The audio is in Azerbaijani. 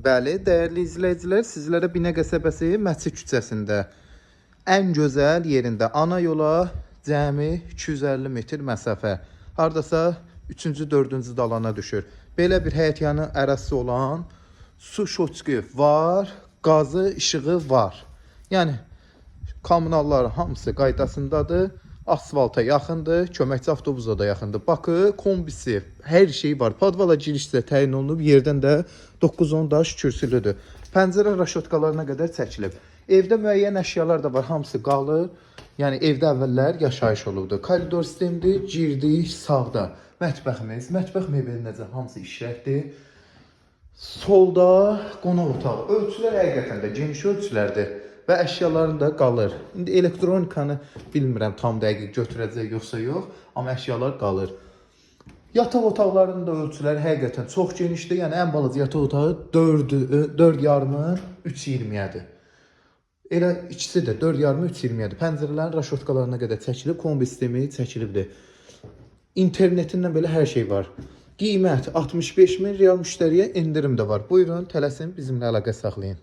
Bəli, dəyərli izləyicilər, sizlərə Binə qəsəbəsi Məscid küçəsində ən gözəl yerində ana yola cəmi 250 metr məsafə. Hardasa 3-cü, 4-cü dalana düşür. Belə bir həyətyanı ərazisi olan su şoçku var, qazı, işığı var. Yəni kommunallar hamısı qaydasındadır. Asfalta yaxındır, köməkçi avtobusa da yaxındır. Bakı, kombisi, hər şey var. Podvala giriş də təyin olunub, yerdən də 9-10 daş kürsülüdür. Pəncərə raşotkalarına qədər çəkilib. Evdə müəyyən əşyalar da var, hamısı qalır. Yəni evdə əvvəllər yaşayış olubdu. Koridor sistemdir, girdik sağda. Mətbəximiz, mətbəx mebelinəcə hamısı işləkdir. Solda qonaq otağı. Ölçülər həqiqətən də geniş ölçülərdir və əşyaların da qalır. İndi elektronikanı bilmirəm tam dəqiq götürəcək yoxsa yox, amma əşyalar qalır. Yataq otaqlarının da ölçüləri həqiqətən çox genişdir. Yəni ən balaca yataq otağı 4 4 yarımı 3.20-yədir. Elə ikisi də 4 yarımı 3.20-yədir. Pəncərələrin raşotkalarına qədər çəkilib, kombi sistemi çəkilibdir. İnternetindən belə hər şey var. Qiymət 65 min, real müştəriyə endirim də var. Buyurun, tələsin, bizimlə əlaqə saxlayın.